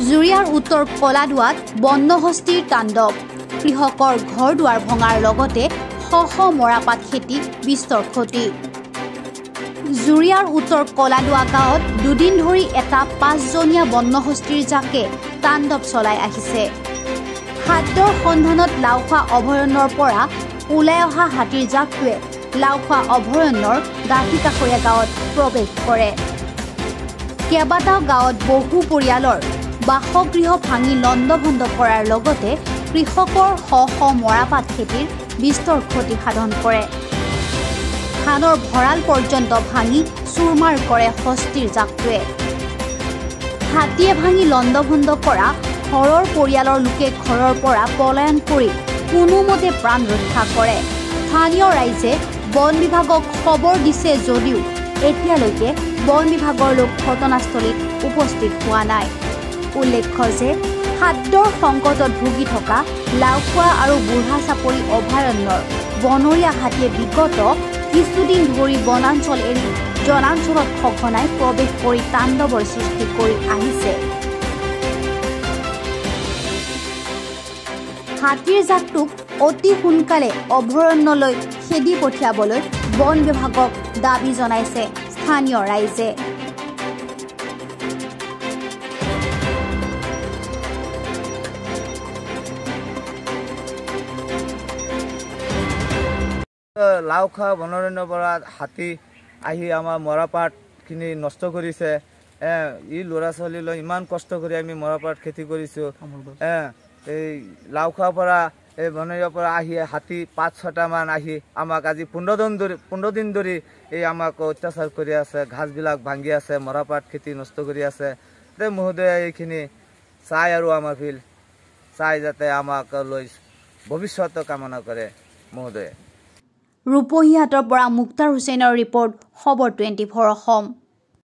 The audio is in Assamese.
জুৰিয়াৰ উত্তৰ কলাদুৱাত বন্যহস্তীৰ তাণ্ডৱ। কৃষকৰ ঘৰ দুৱাৰ ভঙাৰ লগতে শ শ মৰাপাট খেতি বিস্তৰ ক্ষতি। জুৰিয়াৰ উত্তৰ কলাদুৱা গাঁৱত দুদিন ধৰি এটা 5জনীয়া বন্যহস্তীৰ জাকে তাণ্ডৱ চলাই আহিছে। খাদ্যৰ সন্ধানত লাওখোৱা অভয়াৰণ্যৰ পৰা ওলাই অহা হাতীৰ জাকটোৱে লাওখোৱা অভয়াৰণ্যৰ দাঁতিকাষৰীয়া গাঁৱত প্ৰৱেশ কৰে। কেইবাটাও গাঁৱত বহু পৰিয়ালৰ বাসগৃহ ভাঙি লণ্ডভণ্ড কৰাৰ লগতে কৃষকৰ শ শ মৰাপাট খেতিৰ বিস্তৰ ক্ষতি সাধন কৰে। ধানৰ ভঁৰাল পৰ্যন্ত ভাঙি চুৰমাৰ কৰে হস্তীৰ জাকটোৱে। হাতীয়ে ভাঙি লণ্ডভণ্ড কৰা ঘৰৰ পৰিয়ালৰ লোকে ঘৰৰ পৰা পলায়ন কৰি কোনোমতে প্ৰাণ ৰক্ষা কৰে। স্থানীয় ৰাইজে বন বিভাগক খবৰ দিছে যদিও এতিয়ালৈকে বন বিভাগৰ লোক ঘটনাস্থলীত উপস্থিত হোৱা নাই। উল্লেখ্য যে খাদ্যৰ সংকটত ভুগি থকা লাওখোৱা আৰু বুঢ়া চাপৰি অভয়াৰণ্যৰ বনৰীয়া হাতীয়ে বিগত কিছুদিন ধৰি বনাঞ্চল এৰি জনাঞ্চলত সঘনাই প্ৰৱেশ কৰি তাণ্ডৱৰ সৃষ্টি কৰি আহিছে। হাতীৰ জাকটোক অতি সোনকালে অভয়াৰণ্যলৈ খেদি পঠিয়াবলৈ বন বিভাগক দাবী জনাইছে স্থানীয় ৰাইজে। লাওখোৱা বনাৰণ্যৰ পৰা হাতী আহি আমাৰ মৰাপাটখিনি নষ্ট কৰিছে। ই ল'ৰা ছোৱালী লৈ ইমান কষ্ট কৰি আমি মৰাপাট খেতি কৰিছোঁ। এই লাওখোৱাৰ পৰা এই বনৰীয়াৰ পৰা আহি হাতী 5-6টামান আহি আমাক আজি 15 দিন ধৰি এই আমাক অত্যাচাৰ কৰি আছে, ঘাঁহবিলাক ভাঙি আছে, মৰাপাট খেতি নষ্ট কৰি আছে। মহোদয়ে এইখিনি চাই আৰু আমাৰ ফিল চাই যাতে আমাক লৈ ভৱিষ্যত কামনা কৰে মহোদয়ে। ৰূপহীহাটৰ পৰা মুক্তাৰ হুছেইনৰ ৰিপৰ্ট, খবৰ 24 অসম।